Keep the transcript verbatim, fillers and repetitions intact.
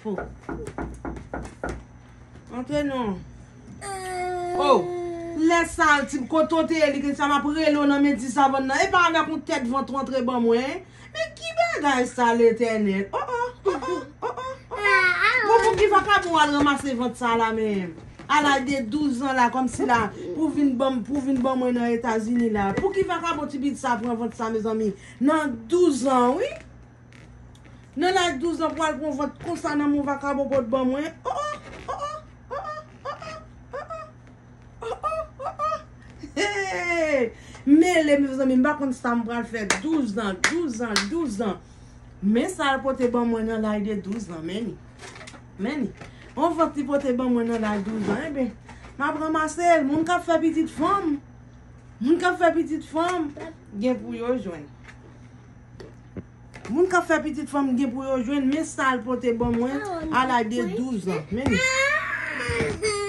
Oh. Antre non. Oh. Lè sa, ti kote w te ye, li gen sa m ap rele w nan men ti savann nan. E pa avèk yon tèt vant w antre ban mwen. Men ki bagay sa, Letènèl? Oh, oh, oh, oh, oh, oh, oh. Bon, pou ki vakabon al ranmase vant sa la menm? A laj de douz an la, kòmsi la, pou vin ban, pou vin ban mwen nan Etazini la. Pou ki vakabon ti pitit sa pran vant sa, mezanmi? Nan douz an, wi. Nan laj douz an, pou al pran vant konsa nan men vakabon pot ban mwen. Oh, oh, oh, oh, oh, oh, oh, oh, oh, oh, oh, oh, oh, oh. Hey! Mele, mezanmi, m pa konn sa m pral fè. Douz an, douz an, douz an. Men sa l pote ban mwen nan laj de douz an, men ni. Men ni. On vant li pote ban mwen nan laj douz an, enben, m ap ranmase l. Moun k ap fè pitit fanm, moun k ap fè pitit fanm, gen pou yo jwenn. Moun k ap fè pitit fanm gen pou yo jwenn, men sa l pote ban mwen a laj de douz an. Men ni.